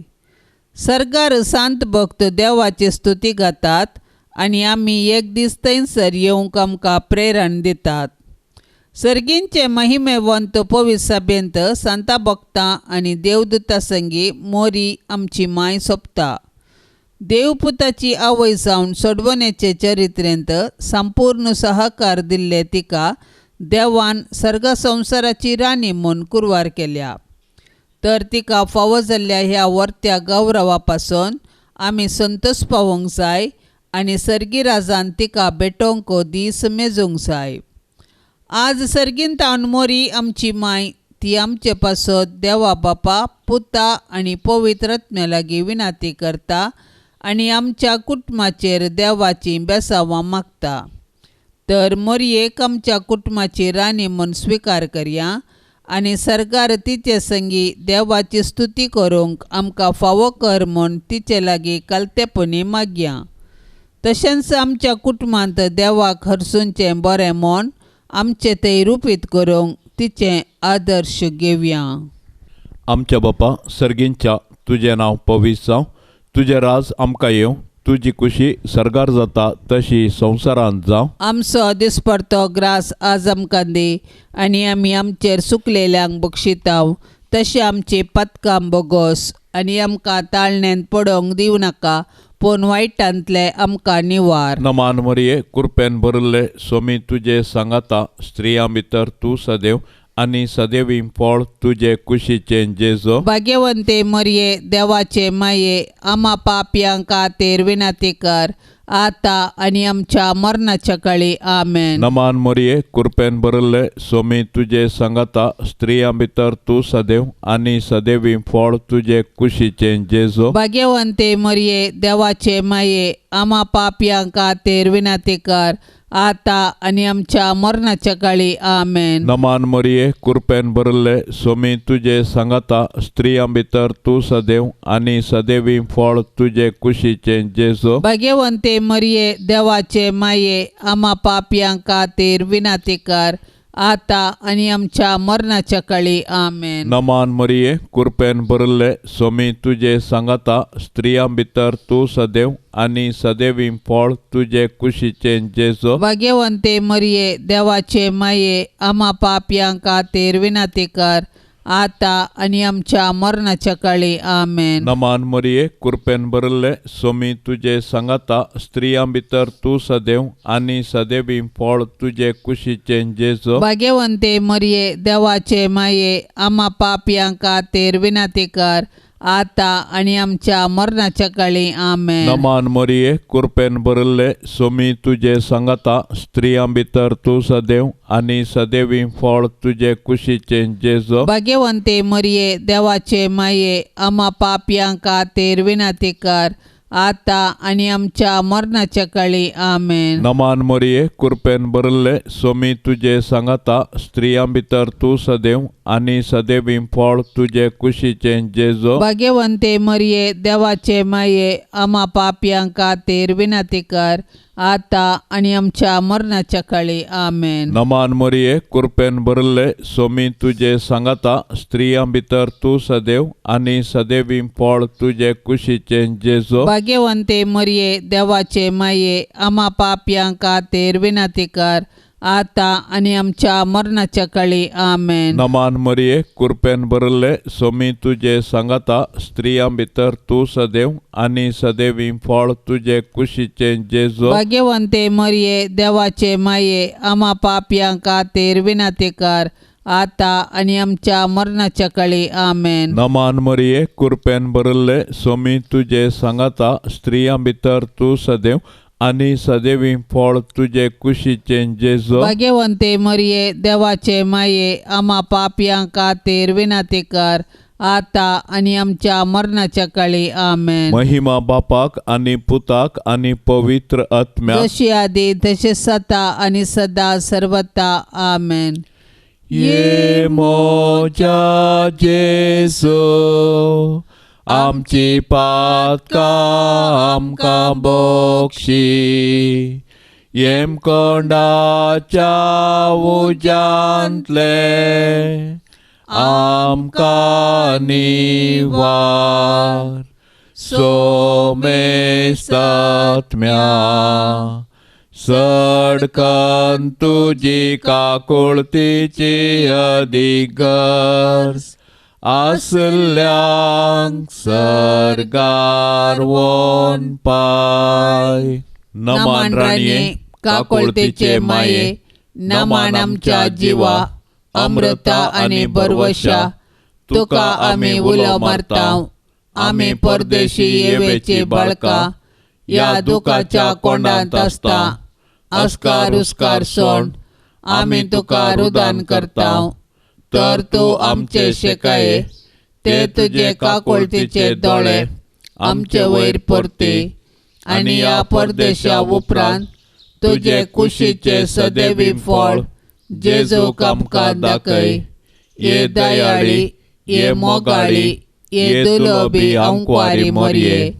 सर्गार सांत भक्त देवाची स्तुती गातात आनी आमी एक दीस थंयसर येवंक आमकां प्रेरण दितात. सर्गींचे महिमेवंत पवित्र सभेंत सांता भक्तां आनी देवदूता संगी मोरी आमची माय सोंपता. देवपुताची आवय जावन सोडवण्याचे चरित्रेंत संपूर्ण सहकार दिल्ले तिका देवान सर्ग संवसाराची राणी म्हूण कुरवार केल्या. तर तिका फावो जाल्ल्या ह्या वर्त्या गौरवा पासून आमी संतोष पावोवंक जाय आनी सर्गी राजान तिका भेटोवंक दीस मेजूंक जाय. आज सर्गींतावन मोरी आमची माय ती आमचे पासत देवा बापा पुता आनी पवित्र आत्म्या लागीं विनंती करता आनी आमच्या कुटुंबाचेर देवाचीं बेसावां मागता. तर मोरयेक आमच्या कुटुंबाची राणी म्हूण स्विकार करया आनी सरकार तिचे संगी देवाची स्तुती करूंक आमकां फावो कर म्हूण तिचे लागीं कालतेपणी मागया. तशेंच आमच्या कुटुंबांत देवाक हरसूंचें बरें म्हूण आमचें तें रुपीत करूंक तिचें आदर्श घेवया. आमच्या बापा सर्गींच्या तुजें नांव पवित्र जावं, तुजें राज आमकां येवं, तुजी कुशी सर्गार जाता तशी संवसारांत जावं. आमचो दिसपडतो ग्रास आज आमकां दी आनी आमी आमचेर सुकलेल्यांक बक्षिताव तशें आमची पदकां बोगोस आनी आमकां ताळण्यांत पडोवंक दिवं नाका पूण वायटांतले आमकां निवार. नमान मरिये कृपेन भरिल्ले स्वामी तुजे सांगाता, स्त्रियां भितर तूं सदैव आनी सदैवी फळ तुजे कुशीचें जेजो. भाग्यवंते मरिये देवाचे माये आमा पापयां खातीर विनंती कर आता आनी आमच्या मरणाच्या काळी. आमेन. नमान मरिये कृपेन भरिल्ले स्वामी तुजे सांगाता, स्त्रियां भितर तूं सदैव आनी सदैवी फळ तुजे कुशीचें जेजो. भाग्यवंते मरिये देवाचे माये आमा पापयां खातीर विनंती कर आता आनी आमच्या मरणाच्या काळी. आमेन. नमान मरिये कृपेन भरिल्ले स्वामी तुजे सांगाता, स्त्रियां भितर तूं सदैव आनी सदैवी फळ तुजे कुशीचें जेजो. भाग्यवंते मरिये देवाचे माये आमा पापयां खातीर विनंती कर आता आनी आमच्या मरणाच्या काळी. आमेन. नमान मरिये कृपेन भरिल्ले स्वामी तुजे सांगाता, स्त्रियां भितर तूं सदैव आनी सदैवी फळ तुजे कुशीचें जेजो. भाग्यवंते मरिये देवाचे माये आमा पापयां खातीर विनंती कर आता आनी आमच्या मरणाच्या काळी. आमेन. नमान मरिये कृपेन भरिल्ले स्वामी तुजे सांगाता, स्त्रियां भितर तूं सदैव आनी सदैवी फळ तुजे कुशीचें जेजो. भाग्यवंते मरिये देवाचे माये आमा पापयां खातीर विनंती कर आता आनी आमच्या मरणाच्या काळी. आमेन. नमान मरिये कृपेन भरिल्ले स्वामी तुजे सांगाता, स्त्रियां भितर तूं सदैव आनी सदैवी फळ तुजे कुशीचें जेजो. भाग्यवंते मरिये देवाचे माये आमा पापयां खातीर विनंती कर आता आनी आमच्या मरणाच्या काळी. आमेन. नमान मरिये कृपेन भरिल्ले स्वामी तुजे सांगाता, स्त्रियां भितर तूं सदैव आनी सदैवी फळ तुजे कुशीचें जेजो. भाग्यवंते मरिये देवाचे माये आमा पापयां खातीर विनंती कर आता आनी आमच्या मरणाच्या काळी. आमेन. नमान मरिये कृपेन भरिल्ले स्वामी तुजे सांगाता, स्त्रियां भितर तूं सदैव आनी सदैवी फळ तुजे कुशीचें जेजो. भाग्यवंते मरिये देवाचे माये आमा पापयां खातीर विनंती कर आता आनी आमच्या मरणाच्या काळी. आमेन. नमान मरिये कृपेन भरिल्ले स्वामी तुजे सांगाता, स्त्रियां भितर तूं सदैव आनी सदैवी फळ तुजे कुशीचें जेजो. भाग्यवंते मरिये देवाचे माये आमा पापयां खातीर विनंती कर आता आनी आमच्या मरणाच्या काळी. आमेन. नमान मरिये कृपेन भरिल्ले स्वामी तुजे सांगाता, स्त्रियां भितर तूं सदैव आनी सदैवी फळ तुजे कुशीचें जेजो. भाग्यवंते मरिये देवाचे माये आमा पापयां खातीर विनंती कर आता आनी आमच्या मरणाच्या काळी. आमेन. महिमा बापाक आनी पुताक आनी पवित्र आत्म्याक, जशी आदी तशें सता आनी सदा सर्वता. आमेन. ये मोजा जेजू आमची पातकां आमकां बक्षी, येमकोंडाच्या उज्यांतले आमकां निवार. सोमेस्तात्म्या सडकन तुजी काकुळतीची अदीक गरज आसल्यांक सर्गार वोन पाय. नमान राणये काकुळतीचे माये, नमान आमच्या जिवा अमृता आनी बरवशा, तुका आमी उलो मारता. आमी परदेशी येवेची बाळका ह्या दुखाच्या कोंडांत आसता. अस्कार उस्कार सोड आमी तुका रुदान करता तर तूं आमचे शेकाये ते तुजे काकुळतीचे दोळे आमचे वयर परती आनी ह्या परदेशा उपरांत तुजे कुशीचे सदैवी फळ जेजूक आमकां दाखय. ये दयाळी, ये मोगाळी, ये दुलोबी अंकवारी मोरये,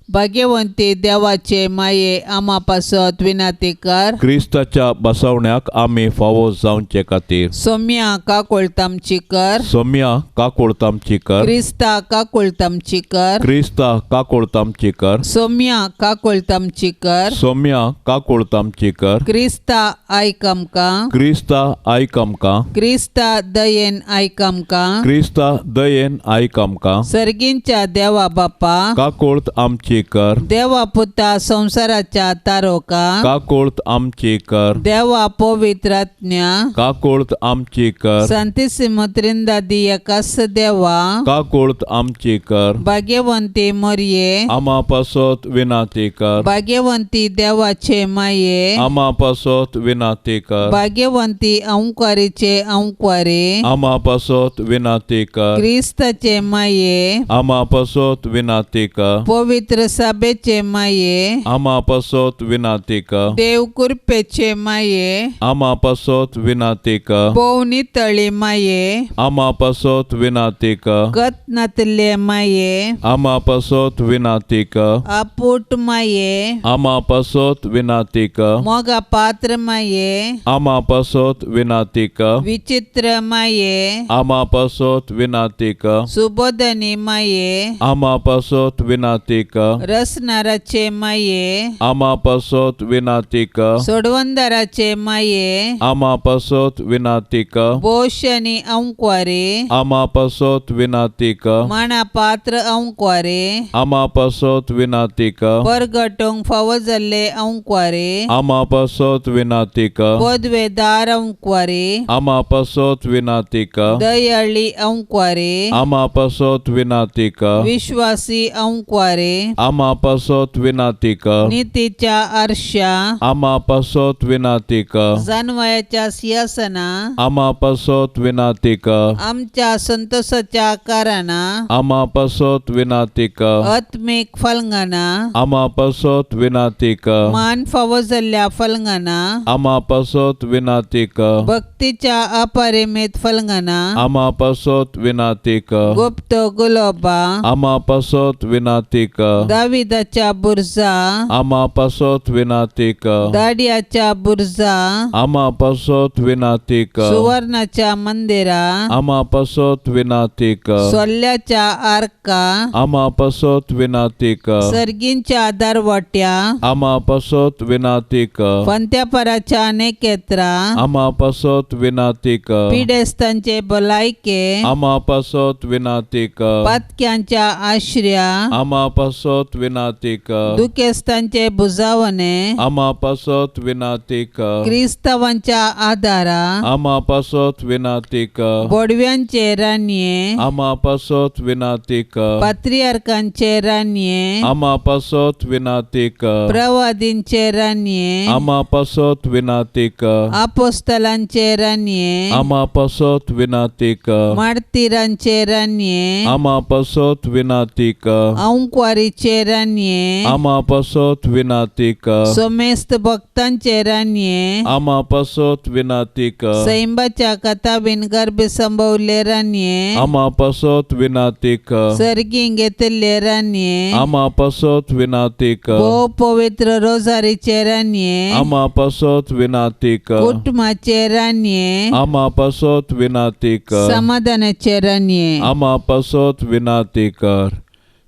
भाग्यवंती देवाचे माये आमा पासत विनंती कर. क्रिस्ताच्या बसवण्याक आमी फावो जावचे खातीर सोम्या काकुळतामची कर. सोम्या काकुळतामची कर. क्रिस्ता काकुळतामची कर. क्रिस्ता काकुळतामची कर. सोम्या काकुळतामची कर. सोम्या काकुळतामची कर. क्रिस्ता आयक आमकां. क्रिस्ता आयक आमकां. क्रिस्ता दयेन आयक आमकां. क्रिस्ता दयेन आयक आमकां. सर्गींच्या देवा बापा काकुळत आमची कर. देवा पुता संवसाराच्या तारोका काकुळत आमची कर. देवा पवित्रात्म्या काकुळत आमची कर. संतिसिम त्रिंदादी एकास देवा काकुळत आमची कर. भाग्यवंती मोरये आमा पासत विनंती कर. भाग्यवंती देवाचे माये आमा पासत विनंती कर. भाग्यवंती अंकारीचे अंकारे आमा पासत विनंती कर. क्रिस्ताचे माये आमा पासत विनंती कर. पवित्र सभेचे माये आमा पासत विनंती कर. देव कृपेचे माये आमा पासत विनंती कर. पोवनी तळी माये आमा पासत विनंती कर. गत नातले माये आमा पासत विनंती कर. आपूट माये आमा पासत विनंती कर. मोगा पात्र माये आमा पासत विनंती कर. विचित्र माये आमा पासत विनंती कर. सुबोधनी माये आमा पासत विनंती कर. रसनाराचे माये आमा पासत विनंती कर. सोडवंदाराचे माये आमा पासत विनंती कर. बोशनी अंकवारे आमा पासत विनंती कर. माणा पात्र अंकवारे आमा पासत विनंती कर. परगटूंक फावो जाल्ले अंकवारे आमा पासत विनंती कर. पदवेदार अंकवारे आमा पासत विनंती कर. दयाळी अंकवारे आमा पासत विनंती कर. विश्वासी अंकवारे आमा पासत विनंती कर. नीतीच्या आरशा आमा पासत विनंती कर. जानवयाच्या सिंहासना आमा पासत विनंती कर. आमच्या संतोषाच्या कारणां आमा पासत विनंती कर. आत्मीक फलंगाना आमा पासत विनंती कर. मान फावो जाल्ल्या फलंगाना आमा पासत विनंती कर. भक्तीच्या अपरिमित फलंगाना आमा पासत विनंती कर. गुप्त गुलोबा आमा पासत विनंती कर. दाविदाच्या बुर्जा आमा पासत विनंती कर. दाडियाच्या बुर्जा आमा पासत विनंती कर. सुवर्णाच्या मंदिरा आमा पासत विनंती कर. सोल्ल्याच्या आर्का आमा पासत विनंती कर. सर्गींच्या दरवाट्या आमा पासत विनंती कर. पंत्यापराच्या नेकेत्रा आमा पासत विनंती कर. पिडेस्तांचे भलायके आमा पासत विनंती कर. पातक्यांच्या आश्र्या आमा पासत विनंती कर. दुखेस्तांचे बुजावणे आमा पासत विनंती कर. क्रिस्तावांच्या आदारा आमा पासत विनंती कर. बोडव्यांचे रानये आमा पासत विनंती कर. पात्रियार्कांचे रानये आमा पासत विनंती कर. प्रवादींचे रानये आमा पासत विनंती कर. आपोस्तलांचे रानये आमा पासत विनंती कर. मार्तीरांचे रानये आमा पासत विनंती कर. अंकवारीचे रानये आमा पासत विनंती कर. सोमेस्त भक्तांचे रानये आमा पासत विनंती कर. सैंबाच्या कथाबीन गर्भ संभवले रानये आमा पासत विनंती कर. सर्गीं घेतिल्ले रानये आमा पासत विनंती कर. भोव पवित्र रोजारीचे रानये आमा पासत विनंती कर. कुटुंबाचे रानये आमा पासत विनंती कर. समाधानाचे रानये आमा पासत विनंती कर.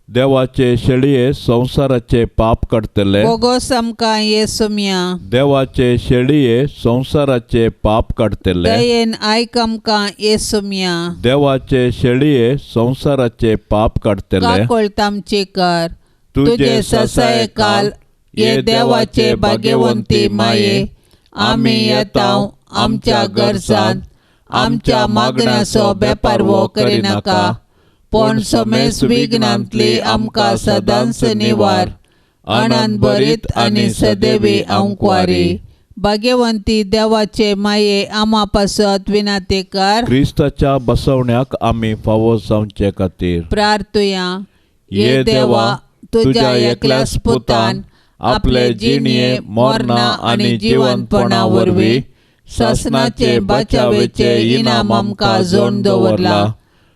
देवाचे शेळये संवसाराचे पाप काडटले. बोगोस आमकां येसुम्या. देवाचे शेळये संवसाराचे पाप काडटले. दयेन आयक आमकां येसुम्या. देवाचे शेळये संवसाराचे पाप काडटले. काकुळट आमची कर. तुजे ससायकाल ये देवाचे भाग्यवंती माये आमी येता आमच्या गरजांत आमच्या मागण्याचो बेपारवो करिनाका पूण समेस विघ्नांतली आमकां सदांच निवार. आनंद भरीत आनी सदैवी अंकवारी. भाग्यवंती देवाचे माये आमा पासत विनाते कर. क्रिस्ताच्या बसवण्याक आमी फावो जावचे खातीर प्रार्थुया. ये देवा, तुज्या एकल्याच पुतान आपले जिणये मरणा आनी जिवंतपणा वरवीं सासणाचे बचावेचे इनाम आमकां जोडून दवरला.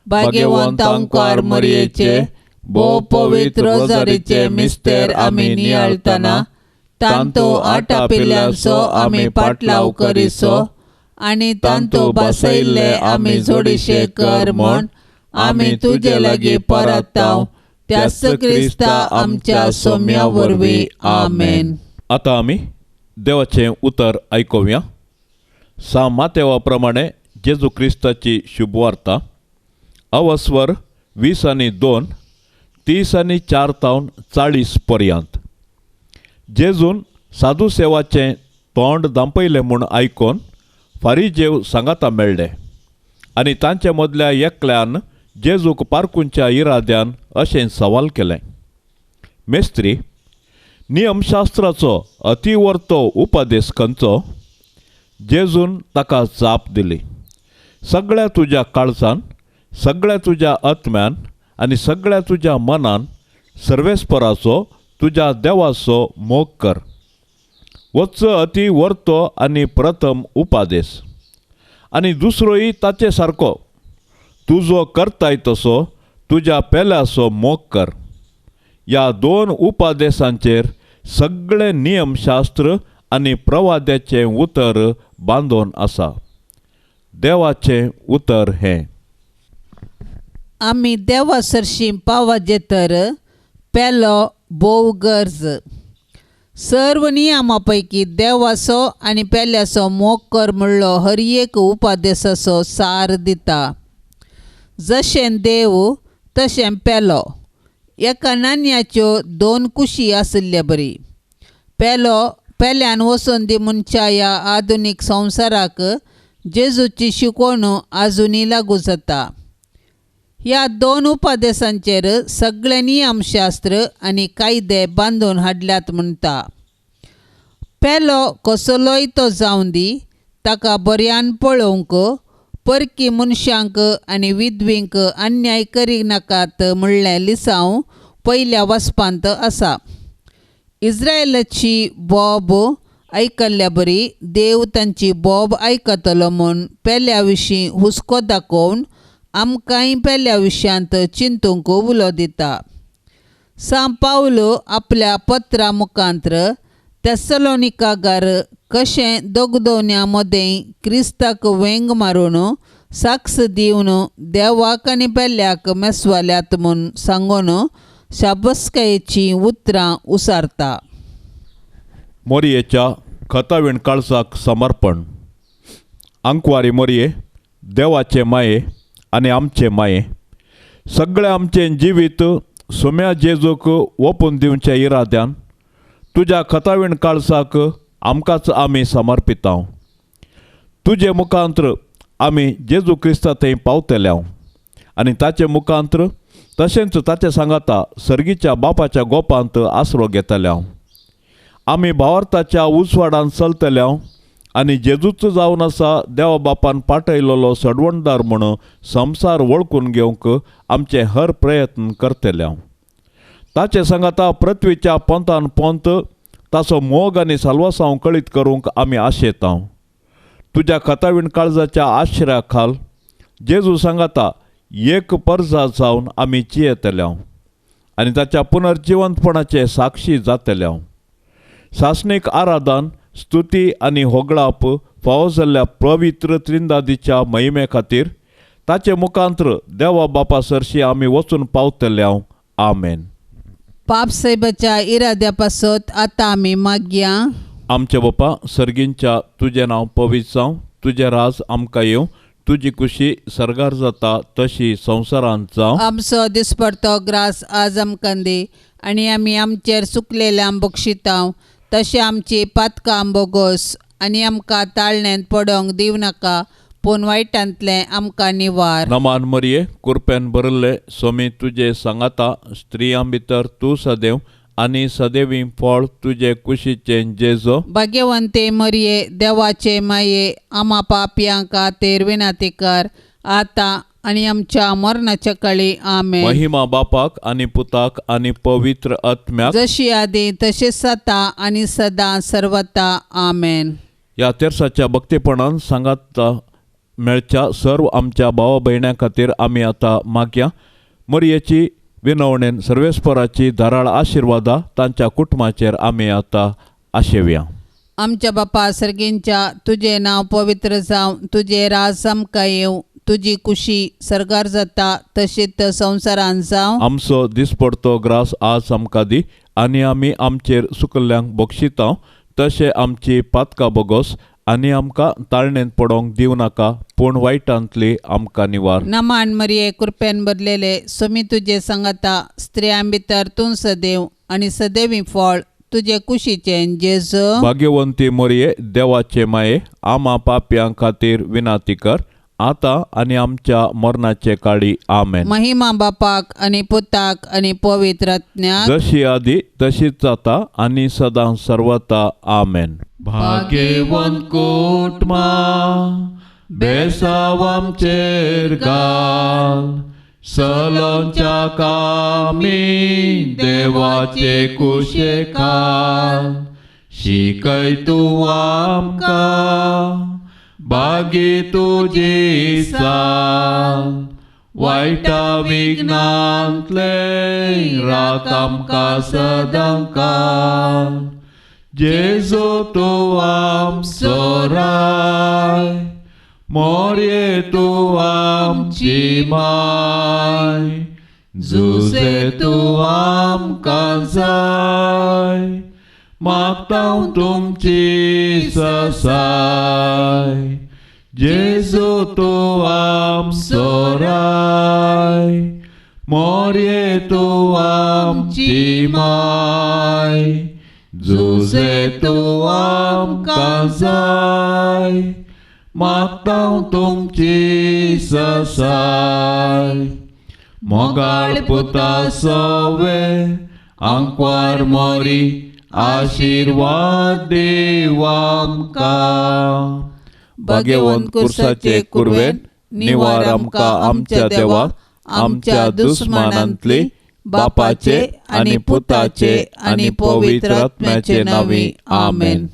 भाग्यवंत अंकार मरयेचे भोव पवित्र रोजारीचे मिस्तेर आमी नियाळतना तांतो आटापिल्ल्यांचो आमी पाटलाव करिसो आनी तांतो बसयल्ले आमी जोडीशे कर म्हूण आमी तुजे लागीं परताव त्याच क्रिस्ता आमच्या सोम्या वरवीं. आमेन. आतां आमी देवाचें उतर आयकुया. सा मातेवा प्रमाणे जेजू क्रिस्ताची शुभवार्ता अवस्वर 20 आनी 2 30 आनी 4 तावन 40 पर्यंत. जेजून साधू सेवाचें तोंड दांपयलें म्हूण आयकून फारीजेव सांगाता मेळ्ळे आनी तांचे मदल्या एकल्यान जेजूक पारकूंच्या इराद्यान अशें सवाल केलें, मेस्त्री, नियमशास्त्राचो अतिवर्तो उपदेश खंयचो? जेजून ताका जाप दिली, सगळ्या तुज्या काळजान, सगळ्या तुज्या आत्म्यान आनी सगळ्या तुज्या मनान सर्वेस्पराचो तुज्या देवाचो मोग कर. वच अति वर्तो आनी प्रथम उपादेश. आनी दुसरोय ताचे सारको, तुजो करताय तसो तुज्या पेल्याचो मोग कर. ह्या दोन उपादेशांचेर सगळे नियमशास्त्र आनी प्रवाद्याचें उतर बांदून आसा. देवाचें उतर हें. आमी देवा सरशीं पावाजे तर पेलो भोव गरज. सर्व नियमा पैकी देवाचो आनी पेल्याचो मोग कर म्हणलो हर एक उपादेशाचो सार दिता. जशें देव तशें पेलो. एका नाण्याच्यो दोन कुशी आशिल्ले बरी. पेलो पेल्यान वचून दी मनच्या ह्या आधुनीक संवसाराक जेजूची शिकवण आजुनूय लागू जाता. ह्या दोन उपदेशांचेर सगळे नियमशास्त्र आनी कायदे बांदून हाडल्यात म्हणटा. पेलो कसलोय तो जावं दी, ताका बऱ्यान पळोवंक, परकी मनशांक आनी विधवींक अन्याय करिनाकात म्हणलें लिसांव पयल्या वचपांत आसा. इस्रायलाची बोब आयकल्ल्या बरी देव तांची बोब आयकतलो म्हूण पेल्या विशीं हुस्को दाखोवन आमकांय पेल्या विशयांत चिंतूंक उलो दिता. सांव पावलो आपल्या पत्रा मुखांत्र तेसलोनिकागार कशें दोगदोवण्या मदें क्रिस्ताक वेंग मारून साक्ष दिवन देवाक आनी पेल्याक मेसवाल्यात म्हूण सांगून शाबस्कायेचीं उतरां उसारता. मोरयेच्या खतावीण काळजाक समर्पण. आंकवारी मोरये, देवाचे माये आनी आमचे माये, सगळें आमचें जिवीत सोम्या जेजूक ओपून दिवच्या इराद्यान तुज्या खतावीण काळजाक आमकांच आमी समर्पितांव. तुजे मुखांत्र आमी जेजू क्रिस्ता थंय पावतले आनी ताचे मुखांत्र तशेंच ताचे सांगाता सर्गीच्या बापाच्या गोपांत आसरो घेतले. आमी भावार्थाच्या उजवाडान चलतले आनी जेजूच जावन आसा देवा बापान पाठयलेलो सडवणदार म्हूण संवसार वळखून घेवंक आमचे हर प्रयत्न करतले. ताचे सांगाता पृथ्वीच्या पोंतान पोंत ताचो मोग आनी साल्वासांव कळीत करूंक आमी आशेतांव. तुज्या खतावीण काळजाच्या आश्रया खाल जेजू सांगाता एक परजा जावन आमी जियेतले आनी ताच्या पुनर्जिवंतपणाचे साक्षी जातले. सासणीक आराधन, स्तुती आनी होगळाप फावो जाल्ल्या पवित्र त्रिंदादीच्या महिमे खातीर ताचे मुखांत्र देवा बापा सरशी आमी वचून पावतले. आमेन. पाप साहेबाच्या इराद्या पासत आतां आमी मागया. आमच्या बापा सर्गींच्या, तुजें नांव पवित्र जावं, तुजें राज आमकां येवं, तुजी कुशी सर्गार जाता तशी संवसारांत जावं. आमचो दिसपडतो ग्रास आज आमकां दी आनी आमी आमचेर चुकलेल्यांक बक्षितांव तशें आमची पातकां बोगोस आनी आमकां ताळण्यांत पडोवंक दिवं नाका, पूण वायटांतलें आमकां निवार. नमान मरये, कुरपेन भरिल्ले, स्वामी तुजे सांगाता, स्त्रियां भितर तूं सदैव आनी सदैवी फळ तुजे कुशीचें जेजो. भाग्यवंते मरिये देवाचे माये, आमा पापयां खातीर विनंती कर, आतां आनी आमच्या मरणाच्या काळी. आमेन. महिमा बापाक आनी पुताक आनी पवित्र आत्म्याक, जशी आदी तशेंच आतां आनी सदां सर्वता. आमेन. ह्या तेर्साच्या भक्तीपणान सांगात मेळच्या सर्व आमच्या भावा भयण्यां खातीर आमी आतां मागया. मरयेची विनवणेन सर्वेस्पराची धाराळ आशिर्वादा तांच्या कुटुंबाचेर आमी आतां आशेवया. आमच्या बापा सर्गींच्या, तुजें नांव पवित्र जावं, तुजें राज आमकां येवं, तुजी कुशी सर्गार जाता तशीच संवसारान जावं. आमचो दिसपडतो ग्रास आज आमकां दी आनी आमी आमचेर सुकल्ल्यांक बक्षिता तशें आमची पातकां बोगोस आनी आमकां ताळणेंत पडोवंक दिवं नाका, पूण वायटांतली आमकां निवार. नमान मरिये, कृपेन भरलेले, स्वामी तुजे सांगाता, स्त्रियां भितर तूं सदैव आनी सदैवी फळ तुजे कुशीचें जेजू. भाग्यवंती मरिये, देवाचे माये, आमा पापयां खातीर विनंती कर, आतां आनी आमच्या मरणाचे काळी. आमेन. महिमा बापाक आनी पुताक आनी पवित्र आत्म्याक, जशी आदी तशीच जाता आनी सदां सर्वता. आमेन. भाग्यवंत कुटुंबा बेसाव आमचेर घाल, सलोंच्या कामी देवाचे कुशे खाल, शिकय तूं आमकां बागी तुजी साल, वायटा विघ्नांतले राख आमकां सदां काल. जेजू तूं आमचो राय, मोरये तूं आमची माय, जुजे तूं आमकां जाय, मागता तुमची ससाय. जेजू तूं आमचो राय, मोरये तूं आमची माय, जुजे तूं आमकां जाय, मागता तुमची ससाय. मोगाळ पुता सोवे आंकवार मोरी, आशिर्वाद देव आमकां. भाग्यवंत कुर्साचे कुर्वेन निवार आमकां आमच्या देवा, आमच्या दुस्मानांतली, बापाचे आनी पुताचे आनी पवित्र आत्म्याचे नांवी. आमेन.